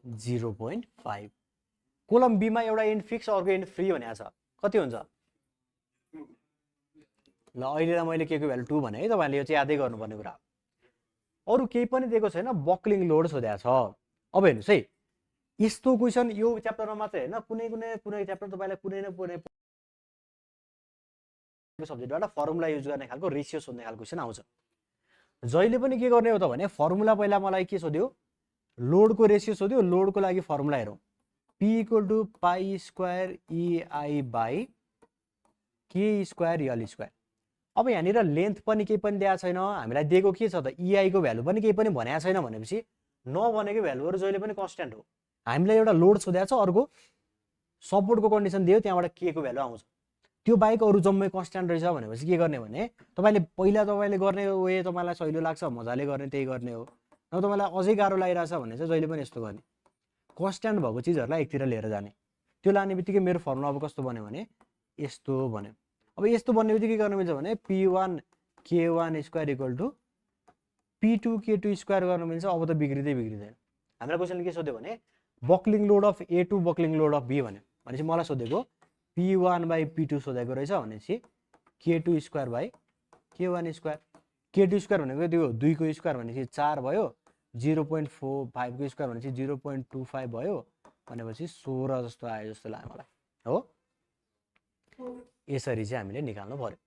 0.5 kolam be मा एउटा and fix अर्को एन्ड फ्री भनेको छ कति हुन्छ ल अहिलेलाई मैले के को भ्यालु 2 भने है तपाईहरुले यो चाहिँ यादै गर्नुपर्ने कुरा अरु केही पनि दिएको छैन बक्लिङ लोड सोधेको छ अब हेर्नुस् है यस्तो क्वेशन यो च्याप्टरमा मात्रै हैन कुनै च्याप्टर तपाईलाई कुनै न कुनै सब्जेक्टबाट फर्मुला युज गर्ने खालको रेशियो सोध्ने खालको क्वेशन आउँछ जहिले पनि के गर्ने हो त भने फर्मुला पहिला मलाई के सोध्यो लोडको रेशियो सोध्यो लोडको लागि फर्मुला हेरौं P = पाई square EI / K square L square अब यहाँनिर लेन्थ पनि केही पनि दिएको छैन हामीलाई दिएको के छ त EI को भ्यालु पनि केही पनि भनेको छैन भनेपछि नभनेको भ्यालुहरु जहिले पनि कन्स्ट्यान्ट हो हामीलाई एउटा लोड सोधेको छ अर्को सपोर्टको कन्डिसन दियो त्यहाँबाट K को भ्यालु आउँछ त्यो बाइक अरु जम्मै कन्स्ट्यान्ट रहेछ भनेपछि के गर्ने भने तपाईले गर्ने वे तपाईलाई सजिलो लाग्छ मजाले गर्ने त्यही गर्ने हो न तपाईलाई अझै गाह्रो लागिराछ भने चाहिँ जहिले पनि यस्तो गर्ने कन्स्ट्यान्ट भएको चीजहरुलाई एकतिर लिएर जाने त्यो लाने बित्तिकै मेरो फर्मुला अब कस्तो बन्यो भने यस्तो बन्यो अब यस्तो बन्ने बित्तिकै के गर्न मिल्छ भने P1 K1 square = P2 K2 square गर्न मिल्छ अब त बिग्रिँदैन हामीलाई क्वेशनले के सोध्यो भने buckling load of A2 buckling load of B भन्यो भनेपछि मलाई सोधेको P1 / P2 सोधेको रहेछ भनेपछि K2 square / K1 square K2 square भनेको त्यो 2 को स्क्वायर भनेपछि 4 भयो 0.45 को स्क्वायर भनेपछि 0.25 भयो भनेपछि 16 जस्तो आयो जस्तो लाग्यो मलाई हो यसरी चाहिँ हामीले निकाल्नु पर्यो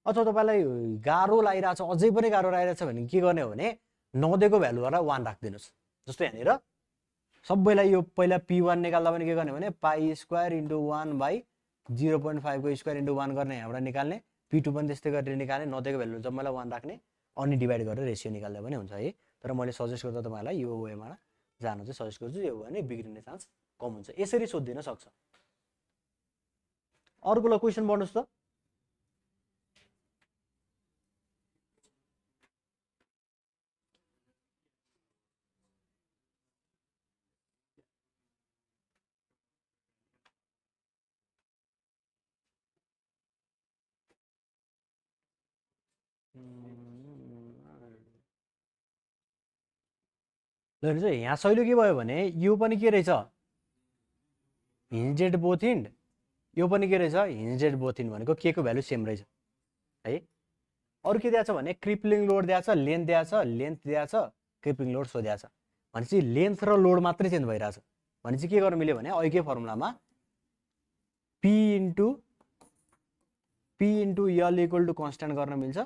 अथवा तपाईलाई गाह्रो लागिराछ अझै पनि गाह्रो लागिराछ भने के गर्ने हो भने नदिएको भ्यालुहरुलाई 1 राख्दिनुस् जस्तो यहाँनिर सबैलाई यो पहिला P1 निकाल्दा पनि के गर्ने भने पाई स्क्वायर * 1 / 0.5 को स्क्वायर * 1 गर्ने यहाँबाट निकाल्ने P2 पनि त्यस्तै गरेर निकाल्ने नदिएको भ्यालु जम्मैलाई 1 राख्ने अनि डिभाइड गरेर रेशियो निकाल्दा पनि हुन्छ है तर मैले सजेस्ट गर्दा तपाईलाई यो वेमा जान चाहिँ सजेस्ट गर्छु यो भने बिग्रिने चान्स कम हुन्छ यसरी सोध्दिन सक्छ अर्कोलाई क्वेशन बढ्नुस् त ल चाहिँ यहाँ सहिलो के भयो भने यो पनि के रहेछ हिन्जेड बोथ इन्ड यो पनि के रहेछ हिन्जेड बोथ इन्ड भनेको के को भ्यालु सेम रहेछ है अरु के दिएको छ भने क्रिपलिङ लोड दिएको छ लेन्थ दिएको छ क्रिपलिङ लोड सोधेको छ भनेपछि लेन्थ र लोड मात्रै चेन्ज भइराछ भनेपछि के गर्न मिल्यो भने अहिलेकै फर्मुलामा P * L = कन्स्ट्यान्ट गर्न मिल्छ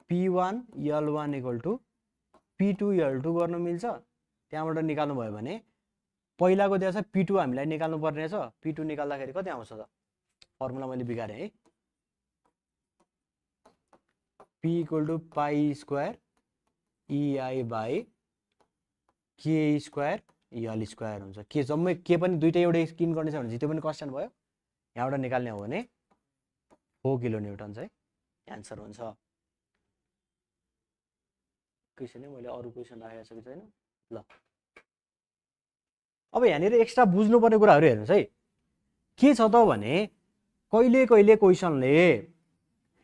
P1 L1 = P2 L2 गर्न मिल्छ त्यहाँबाट निकाल्नु भयो भने पहिलाको दिएको छ P2 हामीलाई निकाल्नु पर्ने छ P2 निकाल्दाखेरि कति आउँछ त फर्मुला मैले बिगारे है P = पाई square EI / K square L square हुन्छ के जम्मै के पनि दुईटै एउटै स्किन गर्ने छ भने त्यो पनि कन्स्ट्यान्ट भयो यहाँबाट निकाल्ने हो भने 4 किलो न्यूटन चाहिँ आन्सर हुन्छ क्वेशन मैले अरु क्वेशन राखेको छु कि छैन ल अब यहाँनिर एक्स्ट्रा बुझ्नुपर्ने कुराहरु हेर्नुस् है के छ त भने कहिले कहिले क्वेशनले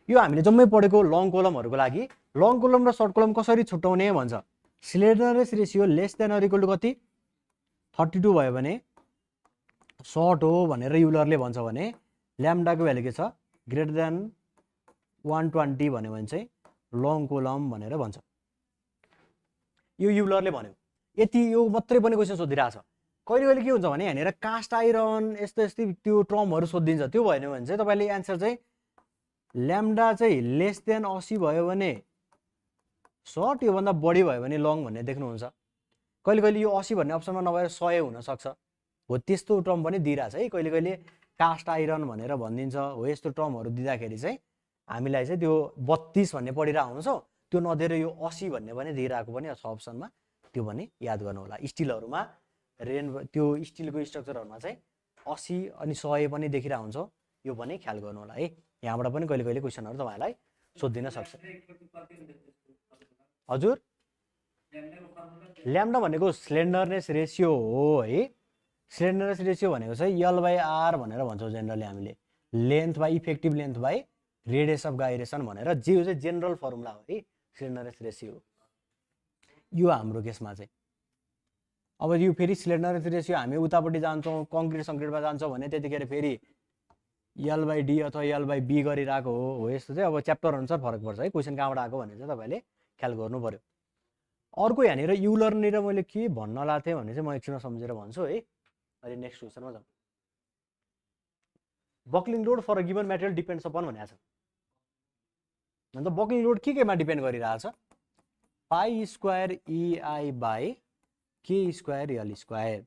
यो हामीले जम्मै पढेको लङ कोलमहरुको लागि लङ कोलम र सर्ट कोलम कसरी छुट्याउने भन्छ slenderness ratio less than or equal to कति 32 भयो भने सर्ट हो भनेर युलरले भन्छ भने ल्याम्डा को भ्यालु के छ ग्रेटर देन 120 भन्यो भने चाहिँ लङ कोलम भनेर भन्छ यो युलरले भन्यो यति यो मात्रै पनि क्वेशन सोधिरहेछ कहिले कहिले के हुन्छ भने यहाँनिर कास्ट आइरन यस्तो त्यो टर्महरु सोधिन्छ त्यो भएन भने चाहिँ तपाईले आन्सर चाहिँ ल्याम्डा चाहिँ लेस देन 80 भयो भने सर्ट यो भन्दा बढी भयो भने लङ भन्ने देख्नुहुन्छ कहिले कहिले यो 80 भन्ने अप्सनमा नभएर 100 हुन सक्छ हो त्यस्तो टर्म पनि दिइराछ है कहिले कहिले कास्ट आइरन भनेर भनिदिन्छ हो यस्तो टर्महरु दिँदाखेरि चाहिँ हामीलाई चाहिँ त्यो 32 भन्ने पढिरहेको हुन्छ त्यो नदिएर यो 80 भन्ने पनि दिइरहेको पनि छ अप्सनमा त्यो पनि याद गर्नु होला स्टिलहरुमा रेन त्यो स्टिलको स्ट्रक्चरहरुमा चाहिँ 80 अनि 100 पनि देखिरा हुन्छ यो पनि ख्याल गर्नु होला है यहाँबाट पनि कहिले कहिले क्वेशनहरु तपाईलाई सोधिन सक्छ हजुर ल्याम्डा भनेको स्लेन्डरनेस रेशियो हो है स्लेन्डरनेस रेशियो भनेको चाहिँ L/R भनेर भन्छौं जनरली हामीले length by effective length by radius of gyration भनेर जे हो चाहिँ जनरल फर्मुला हो है स्लेन्डरनेस रेशियो यो हाम्रो केसमा चाहिँ अब यो फेरि स्लेन्डरनेस रेसियो हामी उतापट्टि जान्छौँ कङ्क्रिट सङ्क्रिटमा जान्छौँ भने त्यतिखेर फेरि L/D अथवा L/B गरिरहेको हो यस्तो चाहिँ अब च्याप्टर अनुसार फरक पर्छ है क्वेसन कहाँबाट आएको भने चाहिँ तपाईँले ख्याल गर्नु पर्यो अर्को यहाँनिर युलरनिर मैले के भन्न लागेको थिएँ भने चाहिँ म एकछिनमा सम्झेर भन्छु है अहिले नेक्स्ट क्वेसनमा जाउँ buckling load for a given material depends upon भनेको छ अन्त बक्लिङ लोड केमा डिपेन्ड गरिरहेछ pi square EI by K square L square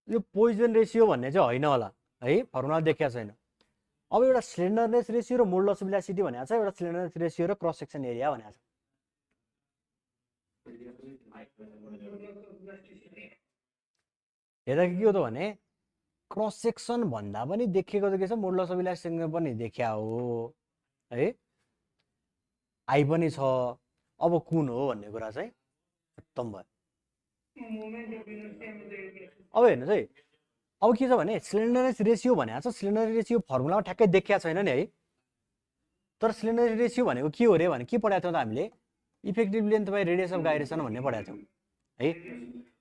यो पोइजन रेसियो भन्ने चाहिँ होइन होला है फर्मुला देखिया छैन अब एउटा स्लेन्डरनेस रेसियो र मोडुलस भेलोसिटी भनेको छ एउटा स्लेन्डरनेस रेसियो र क्रस सेक्सन एरिया भनेको छ हेर्दा के हो त भने क्रस सेक्सन भन्दा पनि देखिएको त के छ मोडुलस भेलोसिटी पनि देखिया हो है आई पनि छ अब कुन हो भन्ने कुरा चाहिँ खत्तम भयो अब हेर्नुहोस् है अब के छ भने स्लेन्डरनेस रेसियो भनेको छ स्लेन्डरनेस रेसियो फर्मुलामा ठ्याक्कै देखिया छैन नि है तर स्लेन्डरनेस रेसियो भनेको के हो रे भने के पढाएको थियौँ त हामीले effective length by radius of gyration भन्ने पढाएको थियौँ है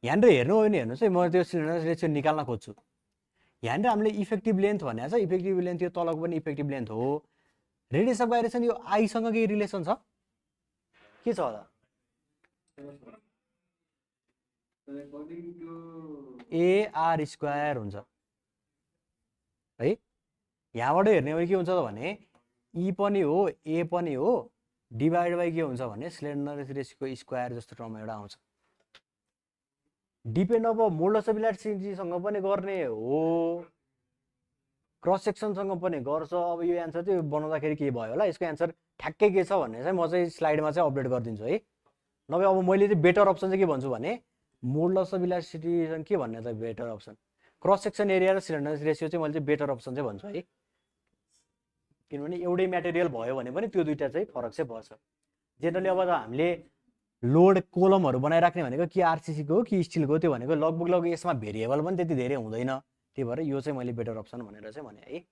यहाँनिर हेर्नु हो भने हेर्नुहोस् है म त्यो स्लेन्डरनेस रेसियो निकाल्न खोज्छु यहाँनिर हामीले इफेक्टिभ लेन्थ भनेको छ इफेक्टिभ लेन्थ यो तलको पनि इफेक्टिभ लेन्थ हो रेडियस अफ गाइरेसन यो आईसँग केही रिलेसन छ के छ होला AR स्क्वायर हुन्छ है यहाँबाट हेर्ने हो के हुन्छ त भने E पनि हो A पनि हो डिभाइड बाई के हुन्छ भने स्लेन्डरनेस रेसियोको स्क्वायर जस्तो टर्म एउटा आउँछ डिपेन्ड अब मोडुलस भेलोसिटीसँग पनि गर्ने हो क्रस सेक्सनसँग पनि गर्छ अब यो एन्सर चाहिँ बनाउँदाखेरि के भयो होला यसको एन्सर ठ्याक्कै के छ भन्ने चाहिँ म चाहिँ स्लाइडमा चाहिँ अपडेट गरिदिन्छु है नभए अब मैले चाहिँ बेटर अप्सन चाहिँ के भन्छु भने मोडुलस भेलोसिटीसँग के भन्ने त better option cross section area र स्लेन्डरनेस रेसियो चाहिँ मैले चाहिँ बेटर अप्सन चाहिँ भन्छु है किनभने एउटै मेटेरियल भयो भने पनि त्यो दुईटा चाहिँ फरक चाहिँ पर्छ जेनरली अब हामीले लोड कोलमहरू बनाइराख्ने भनेको कि आरसिसीको हो कि स्टिलको त्यो भनेको लगभग यसमा भेरिएबल पनि त्यति धेरै हुँदैन त्यही भएर यो चाहिँ मैले बेटर अप्सन भनेर चाहिँ भने है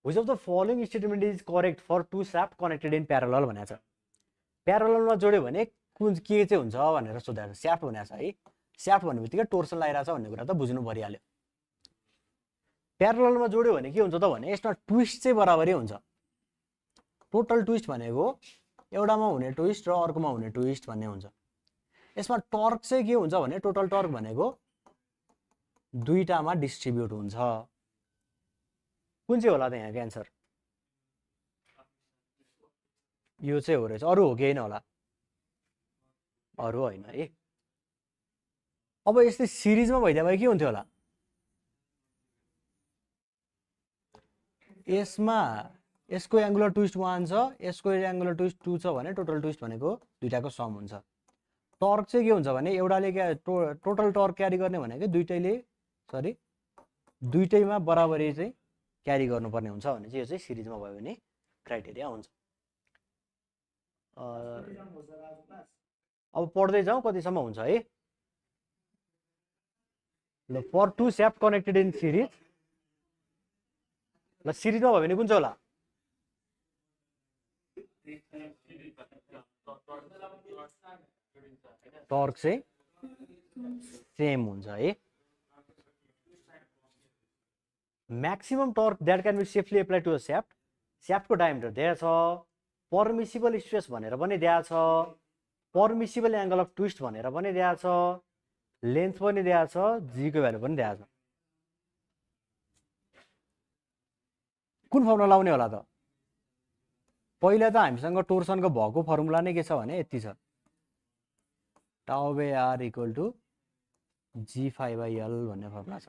which of the following statement is correct for two shaft connected in parallel भनेको छ प्यारललमा जोड्यो भने कुन के चाहिँ हुन्छ भनेर सोधेको छ स्याफ्ट भनेको छ है स्याफ्ट भन्ने बित्तिकै टोर्सन लगाइरहेको छ भन्ने कुरा त बुझ्नु परिहाल्यो प्यारललमा जोड्यो भने के हुन्छ त भने यसमा ट्विस्ट चाहिँ बराबरै हुन्छ टोटल ट्विस्ट भनेको एउटामा हुने ट्विस्ट र अर्कोमा हुने ट्विस्ट भन्ने हुन्छ यसमा टर्क चाहिँ के हुन्छ भने टोटल टर्क भनेको दुईटामा डिस्ट्रिब्युट हुन्छ कुन चाहिँ होला त यहाँको एन्सर यो चाहिँ हो रहेछ अरू हो कि होइन होला अरू होइन है अब यस्तै सिरिजमा भइदियो भए के हुन्थ्यो होला यसमा यसको एङ्गुलर ट्विस्ट 1 छ यसको एङ्गुलर ट्विस्ट 2 छ भने टोटल ट्विस्ट भनेको दुईटाको सम हुन्छ टर्क चाहिँ के हुन्छ भने एउटाले टोटल टर्क क्यारी गर्ने भनेको दुईटैमा बराबरी चाहिँ क्यारी गर्नुपर्ने हुन्छ भने चाहिँ यो चाहिँ सिरिजमा भयो भने क्राइटेरिया हुन्छ अब पढ्दै जाउँ कतिसम्म हुन्छ है ल for two shaft connected in series ल सिरिजमा भयो भने कुन चाहिँ होला टर्क चाहिँ सेम हुन्छ है maximum torque that can be safely applied to a shaft स्याफ्टको डायमिटर दिएको छ पर्मिसिबल स्ट्रेस भनेर पनि दिएको छ पर्मिसिबल एङ्गल अफ ट्विस्ट भनेर पनि दिएको छ लेन्थ पनि दिएको छ जीको भ्यालु पनि दिएको छ कुन फर्मुला लाउने होला त पहिला त हामीसँग टोर्सनको भएको फर्मुला नै के छ भने यति छ टाउ by are equal to G5/L भन्ने फर्मुला छ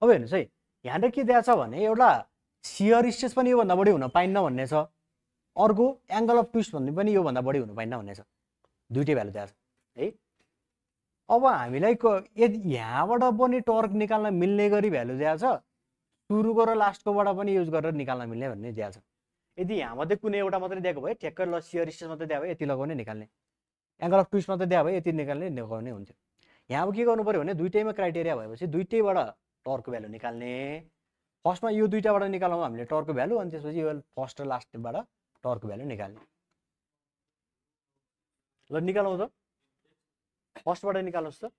अब हेर्नुहोस् है यहाँनिर के दिएको छ भने एउटा सियर स्ट्रेस पनि योभन्दा बढी हुन पाइन्न भन्ने छ अर्को एङ्गल अफ ट्विस्ट भन्ने पनि योभन्दा बढी हुन पाइन्न भन्ने छ दुईटै भ्यालु दिएको छ है अब हामीलाई यहाँबाट पनि टर्क निकाल्न मिल्ने गरी भ्यालु दिएको छ सुरुको र लास्टकोबाट पनि युज गरेर निकाल्न मिल्ने भन्ने दिएको छ यदि यहाँ मात्रै कुनै एउटा मात्रै दिएको भए ठ्याक्कै ल सियर स्ट्रेस मात्रै दिएको भए यति लगाउने निकाल्ने एङ्गल अफ ट्विस्ट मात्रै दिएको भए यति निकाल्ने हुन्थ्यो यहाँ अब के गर्नु पर्यो भने दुईटैमा क्राइटेरिया भएपछि दुईटैबाट टर्क भ्यालु निकाल्ने फर्स्टमा यो दुईटाबाट निकालौँ हामीले टर्कको भ्यालु अनि त्यसपछि यो फर्स्ट र लास्टबाट टर्कको भ्यालु निकाल्ने। ल निकालौँ त, फर्स्टबाट निकाल्नुहोस् त।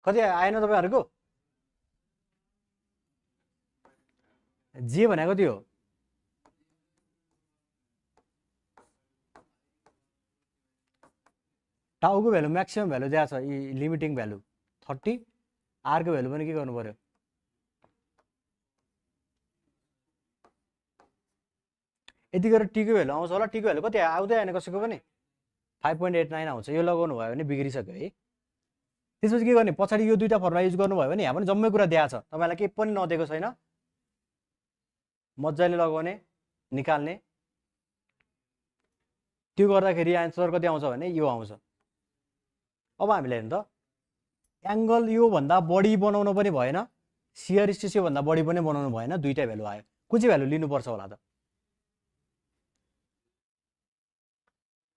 कति आएन तपाईँहरूको? जे भनेको थियो टाउको भ्यालु म्याक्सिमम भ्यालु दिएको छ, लिमिटिङ भ्यालु 30, आरको भ्यालु पनि के गर्नु पर्यो? यति गरेर टीको भ्यालु आउँछ होला। टीको भ्यालु कति आउँदै आएन कसैको पनि? 5.89 आउँछ। यो लगाउनु भयो भने बिग्रिसक्यो है। त्यसपछि के गर्ने? पछाडि यो दुईटा फर्मुला युज गर्नुभयो भने यहाँ पनि जम्मै कुरा दिएको छ, तपाईँलाई केही पनि नदिएको छैन। मजाले लगाउने, निकाल्ने। त्यो गर्दाखेरि आन्सर कति आउँछ भने यो आउँछ। अब हामीले हेर्नु त, एङ्गल योभन्दा बढी बनाउनु पनि भएन, सियर स्ट्रेस योभन्दा बढी पनि बनाउनु भएन, दुईटा भ्यालु आयो। कुन चाहिँ भ्यालु लिनुपर्छ होला त?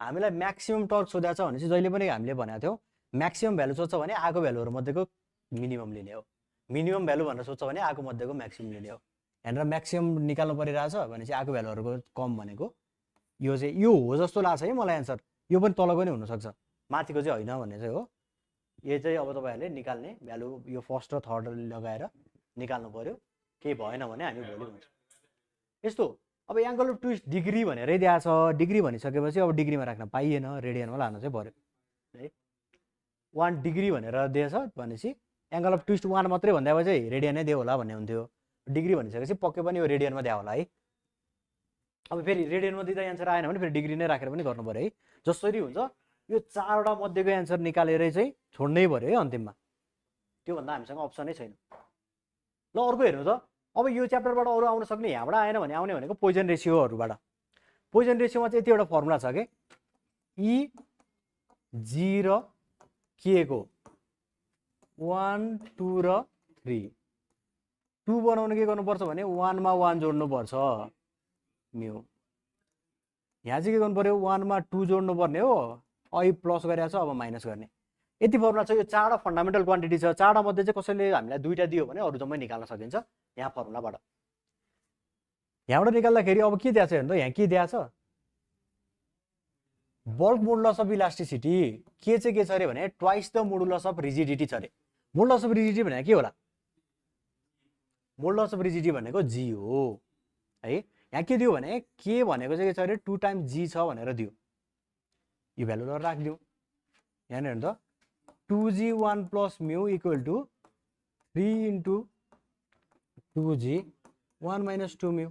हामीलाई म्याक्सिमम टर्क सोधेको छ भने चाहिँ जहिले पनि हामीले भनेको थियौँ म्याक्सिमम भ्यालु सोध्छ भने आएको भ्यालुहरू मध्येको मिनिमम लिने हो। मिनिमम भ्यालु भनेर सोध्छ भने आएको मध्येको म्याक्सिमम लिने हो। यहाँनिर म्याक्सिमम निकाल्नु परिरहेछ भने चाहिँ आएको भ्यालुहरूको कम भनेको यो चाहिँ यो हो जस्तो लाग्छ है मलाई एन्सर। यो पनि तलको नै हुनसक्छ, माथिको चाहिँ होइन भन्ने चाहिँ हो। यो चाहिँ अब तपाईँहरूले निकाल्ने भ्यालु यो फर्स्ट र थर्ड लगाएर निकाल्नु पर्यो। केही भएन भने हामी भोलि भन्छौँ। यस्तो अब एङ्गल अफ ट्विस्ट डिग्री भनेरै दिएको छ। डिग्री भनिसकेपछि अब डिग्रीमा राख्न पाइएन, रेडियनमा लानु चाहिँ पर्यो है। 1 डिग्री भनेर दिएछ भनेपछि एङ्गल अफ ट्विस्ट 1 मात्रै भन्दा भए चाहिँ रेडियनै दियो होला भन्ने हुन्थ्यो। डिग्री भनिसकेपछि पक्कै पनि यो रेडियनमा दियो होला है। अब फेरि रेडियनमा दिँदा एन्सर आएन भने फेरि डिग्री नै राखेर पनि गर्नु पर्यो है। जसरी हुन्छ यो 4वटा मध्येको एन्सर निकालेरै चाहिँ छोड्नै पर्यो है अन्तिममा। त्योभन्दा हामीसँग अप्सनै छैन। ल अर्को हेर्नु त, अब यो च्याप्टरबाट अरू आउन सक्ने, यहाँबाट आएन भने आउने भनेको पोइजन रेसियोहरूबाट। पोइजन रेसियोमा चाहिँ यतिवटा फर्मुला छ कि ई जी र के को 1 2 र 3। 2 बनाउनु के गर्नुपर्छ भने 1 मा 1 जोड्नुपर्छ म्यू। यहाँ चाहिँ के गर्नु पर्यो? 1 मा 2 जोड्नु पर्ने हो। अहिले प्लस गरिरहेको छ, अब माइनस गर्ने। यति फर्मुला छ। यो 4वटा फन्डामेन्टल क्वान्टिटी छ। 4वटा मध्ये चाहिँ कसैले हामीलाई 2टा दियो भने अरू जम्मै निकाल्न सकिन्छ यहाँ फर्मुलाबाट। यहाँबाट निकाल्दाखेरि अब के दिएको छ हेर्नु त, यहाँ के दिएको छ? बल्क मोडुलस अफ इलास्टिसिटी के चाहिँ के छ अरे भने twice the modulus of rigidity छ अरे। मोडुलस अफ रिजिडिटी भनेको के होला? मोडुलस अफ रिजिडिटी भनेको जी हो है। यहाँ के दियो भने के भनेको चाहिँ के छ अरे 2 टाइम्स जी छ भनेर दियो। यो भ्यालु ल राखिदिउँ। यहाँ हेर्नु त 2g1 plus mu equal to 3 into 2g1 minus 2 mu.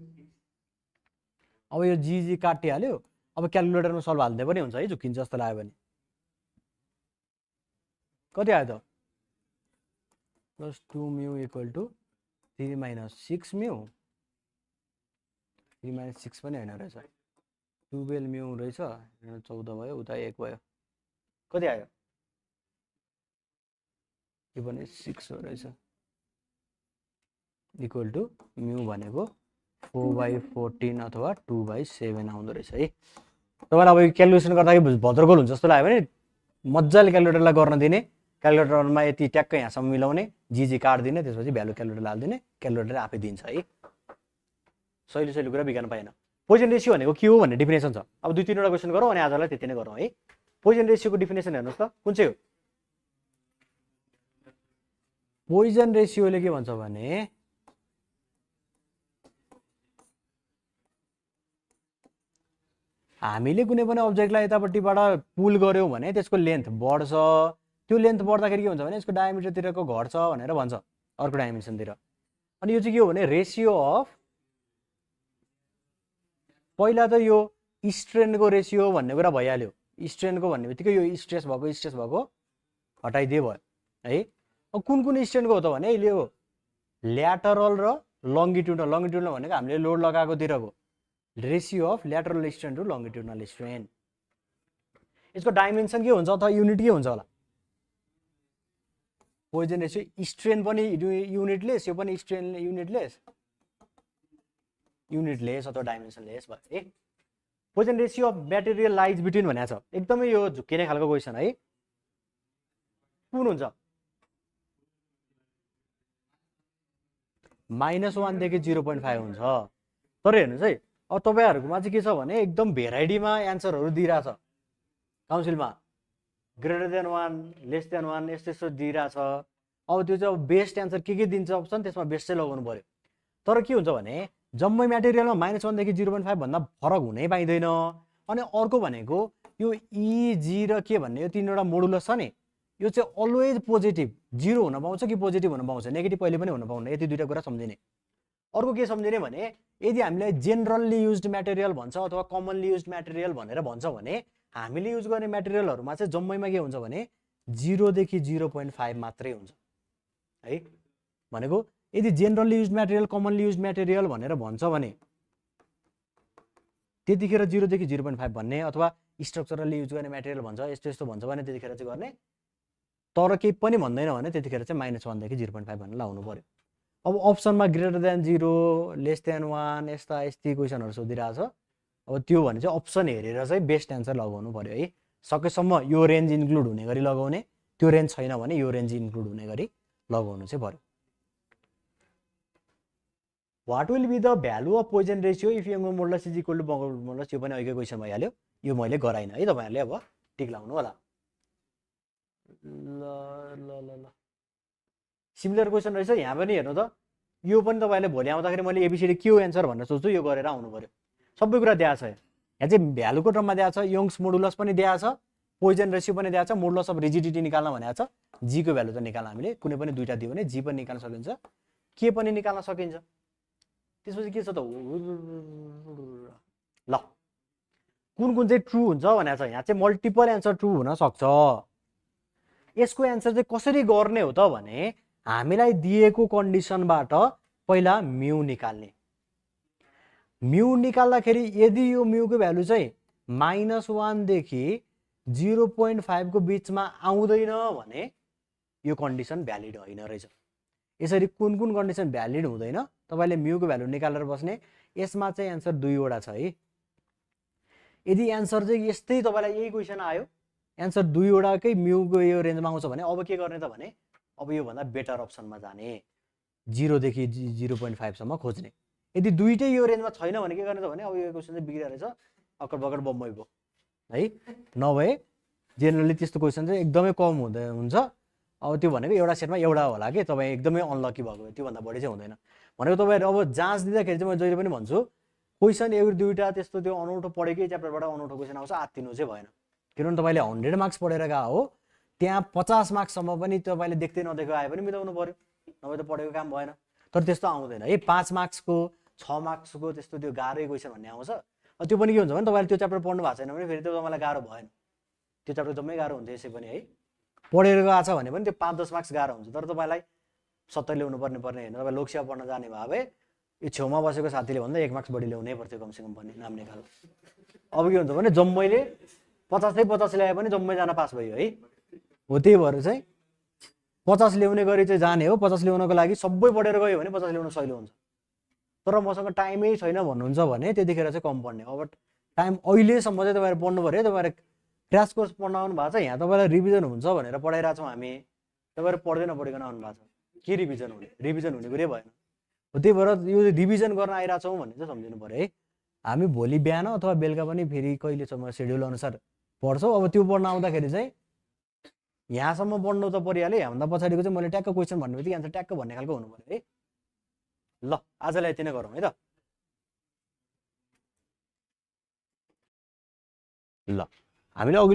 अब यो जी काटिहाल्यो। अब क्यालकुलेटरमा सल्भ हाल्दै पनि हुन्छ है, झुक्किन्छ जस्तो लाग्यो भने। कति आयो त? Plus 2 mu equal to 3 minus 6 mu. 3 minus 6 पनि होइन रहेछ, 12 म्यू रहेछ। 14 भयो, उता 1 भयो। कति आयो? यो पनि 6 हो रहेछ। इक्वल टु म्यू भनेको 4/14 अथवा 2/7 आउँदो रहेछ है। तपाईँलाई अब क्यालकुलेसन गर्दाखेरि भद्रगोल हुन्छ जस्तो लाग्यो भने मजाले क्यालकुलेटरलाई गर्न दिने। क्यालकुलेटरमा यति ट्याक्क यहाँसम्म मिलाउने, जी काटिदिने, त्यसपछि भ्यालु क्यालकुलेटर हालिदिने, क्यालकुलेटर आफै दिन्छ है। सहिलो कुरा बिगार्न पाएन। पोइजन रेसियो भनेको के हो भन्ने डिफिनेसन छ। अब 2-3वटा क्वेसन गरौँ अनि आजलाई त्यति नै गरौँ है। पोइजन रेसियोको डिफिनेसन हेर्नुहोस् त कुन चाहिँ हो? पोइजन रेसियोले के भन्छ भने हामीले कुनै पनि अब्जेक्टलाई यतापट्टिबाट पुल गर्यौं भने त्यसको लेन्थ बढ्छ, त्यो लेन्थ बढ्दाखेरि के हुन्छ भने यसको डायमिटरतिरको घट्छ भनेर भन्छ अर्को डाइमेन्सनतिर। अनि यो चाहिँ के हो भने रेसियो अफ, पहिला त यो स्ट्रेनको रेसियो भन्ने कुरा भइहाल्यो, स्ट्रेनको भन्ने बित्तिकै यो स्ट्रेस भएको हटाइदिए भयो है। अब कुन कुन स्ट्रेनको हो त भने यो ल्याटरल र लङ्गिट्युडनल, लङ्गिट्युडनल भनेको हामीले लोड लगाएकोतिरको ratio of lateral strain to longitudinal strain. यसको डाइमेन्सन के हुन्छ अथवा युनिट के हुन्छ होला? पोइजन रेसियो स्ट्रेन पनि युनिटलेस, यो पनि स्ट्रेन युनिटलेस अथवा डाइमेन्सनलेस भयो है। Poisson ratio of material lies between भनेको छ, एकदमै यो झुक्किने खालको क्वेसन है। कुन हुन्छ? -1 देखि 0.5 हुन्छ। तर हेर्नुहोस् है, अब तपाईँहरूकोमा चाहिँ के छ भने एकदम भेराइटीमा एन्सरहरू दिइरहेछ काउन्सिलमा, ग्रेटर देन 1, लेस देन 1 यस्तो यस्तो दिइरहेछ। अब त्यो चाहिँ अब बेस्ट एन्सर के दिन्छ अप्सन, त्यसमा बेस्ट चाहिँ लगाउनु पर्यो। तर के हुन्छ भने जम्मै म्याटेरियलमा -1 देखि 0.5 भन्दा फरक हुनै पाइँदैन। अनि अर्को भनेको यो ई, जी र के भन्ने यो तीनवटा मोडुलस छ नि, यो चाहिँ अलवेज पोजिटिभ 0 हुन पाउँछ कि पोजिटिभ हुन पाउँछ, नेगेटिभ कहिले पनि हुन पाउँदैन। यति दुईवटा कुरा सम्झिने। अर्को के सम्झिने भने यदि हामीले जेनरली युज्ड म्याटेरियल भन्छ अथवा कमनली युज्ड म्याटेरियल भनेर भन्छ भने हामीले युज गर्ने म्याटेरियलहरूमा चाहिँ जम्मैमा के हुन्छ भने 0 देखि 0.5 मात्रै हुन्छ है। भनेको यदि generally used material, commonly used material भनेर भन्छ भने त्यतिखेर 0 देखि 0.5 भन्ने, अथवा स्ट्रक्चरली युज गर्ने म्याटेरियल भन्छ यस्तो यस्तो भन्छ भने त्यतिखेर चाहिँ गर्ने। तर केही पनि भन्दैन भने त्यतिखेर चाहिँ -1 देखि 0.5 भनेर लाउनु पर्यो। अब अप्सनमा ग्रेटर देन 0, लेस देन 1 यस्ता क्वेसनहरू सोधिरहेछ। अब त्यो भने चाहिँ अप्सन हेरेर चाहिँ बेस्ट एन्सर लगाउनु पर्यो है। सकेसम्म यो रेन्ज इन्क्लुड हुने गरी लगाउने, त्यो रेन्ज छैन भने यो रेन्ज इन्क्लुड हुने गरी लगाउनु चाहिँ पर्यो। What will be the value of Poisson ratio if यङको मोडुलस इज इक्वल टु बङ्गको मोडुलस? यो पनि अहिलेकै क्वेसन भइहाल्यो, यो मैले गराइनँ है, तपाईँहरूले अब टिक लाउनु होला। ल सिमिलर क्वेसन रहेछ यहाँ पनि हेर्नु त। यो पनि तपाईँले भोलि आउँदाखेरि मैले एबिसिडी के हो एन्सर भनेर सोच्छु, यो गरेर आउनु पर्यो। सबै कुरा दिएको छ यहाँ चाहिँ, भ्यालुको टर्ममा दिएको छ, यङ्स मोडुलस पनि दिएको छ, पोइजन रेसियो पनि दिएको छ, मोडुलस अफ रिजिडिटी निकाल्न भनेको छ। जीको भ्यालु त निकाल्न हामीले कुनै पनि दुईवटा दियो भने जी पनि निकाल्न सकिन्छ, के पनि निकाल्न सकिन्छ। त्यसपछि के छ त ल कुन कुन चाहिँ ट्रु हुन्छ भनेको छ। यहाँ चाहिँ मल्टिपल एन्सर ट्रु हुन सक्छ। यसको एन्सर चाहिँ कसरी गर्ने हो त भने हामीलाई दिएको कन्डिसनबाट पहिला म्यू निकाल्ने। म्यू निकाल्दाखेरि यदि यो म्यूको भ्यालु चाहिँ -1 देखि 0.5 को बिचमा आउँदैन भने यो कन्डिसन भ्यालिड होइन रहेछ। यसरी कुन कुन कन्डिसन भ्यालिड हुँदैन तपाईँले म्यूको भ्यालु निकालेर बस्ने। यसमा चाहिँ एन्सर दुईवटा छ है। यदि एन्सर चाहिँ यस्तै तपाईँलाई यही क्वेसन आयो, एन्सर दुईवटाकै म्यूको यो रेन्जमा आउँछ भने अब के गर्ने त भने अब यो भन्दा बेटर अप्सनमा जाने, 0 देखि 0.5 सम्म खोज्ने। यदि दुईटै यो रेन्जमा छैन भने के गर्ने त भने अब यो क्वेसन चाहिँ बिग्रिरहेको रहेछ, अक्कर बक्कर बम्मै भयो है। नभए जेनरली त्यस्तो क्वेसन चाहिँ एकदमै कम हुन्छ। अब त्यो भनेको एउटा सेटमा एउटा होला कि तपाईँ एकदमै अनलकी भएको, त्योभन्दा बढी चाहिँ हुँदैन भनेको। तपाईँहरू अब जाँच दिँदाखेरि चाहिँ म जहिले पनि भन्छु क्वेसन एउटा दुईवटा त्यस्तो त्यो अनौठो पढेकै च्याप्टरबाट अनौठो क्वेसन आउँछ, आत्तिनु चाहिँ भएन। किनभने तपाईँले 100 मार्क्स पढेर गएको हो, त्यहाँ 50 मार्क्ससम्म पनि तपाईँले देख्दै नदेखेको आए पनि मिलाउनु पर्यो, नभए त पढेको काम भएन। तर त्यस्तो आउँदैन है। 5 मार्क्सको 6 मार्क्सको त्यस्तो त्यो गाह्रै क्वेसन भन्ने आउँछ। त्यो पनि के हुन्छ भने तपाईँले त्यो च्याप्टर पढ्नु भएको छैन भने फेरि त्यो तपाईँलाई गाह्रो भएन, त्यो च्याप्टर जम्मै गाह्रो हुन्छ यसै पनि है। पढेर गएको छ भने पनि त्यो 5-10 मार्क्स गाह्रो हुन्छ। तर तपाईँलाई 70 ल्याउनु पर्ने होइन। तपाईँ लोकसेवा पढ्न जाने भए यो छेउमा बसेको साथीले भन्दा 1 मार्क्स बढी ल्याउनै पर्थ्यो कमसेकम पनि नाम निकाल। अब के हुन्छ भने जम्मैले 50 ल्याए पनि जम्मैजना पास भयो है। हो त्यही भएर चाहिँ 50 ल्याउने गरी चाहिँ जाने हो। 50 ल्याउनको लागि सबै पढेर गयो भने 50 ल्याउन सजिलो हुन्छ। तर मसँग टाइमै छैन भन्नुहुन्छ भने त्यतिखेर चाहिँ कम पढ्ने। अब टाइम अहिलेसम्म चाहिँ तपाईँहरू पढ्नु पऱ्यो। तपाईँहरू क्र्यास कोर्स पढ्न आउनु भएको छ, यहाँ तपाईँलाई रिभिजन हुन्छ भनेर पढाइरहेको छौँ हामी। तपाईँहरू पढ्दै नपढिकन आउनु भएको छ, के रिभिजन हुने? रिभिजन हुने कुरै भएन। हो त्यही भएर यो रिभिजन गर्न आइरहेको छौँ भन्ने चाहिँ सम्झिनु पऱ्यो है। हामी भोलि बिहान अथवा बेलुका पनि फेरि कहिलेसम्म सेड्युल अनुसार पढ्छौँ। अब त्यो पढ्न आउँदाखेरि चाहिँ यहाँसम्म बढ्नु त परिहाल्यो, यहाँभन्दा पछाडिको चाहिँ मैले ट्याक्क क्वेसन भन्ने बित्तिकै एन्सर ट्याक्क भन्ने खालको हुनु पर्यो है। ल आजलाई यति नै गरौँ है त। ल हामीले अघि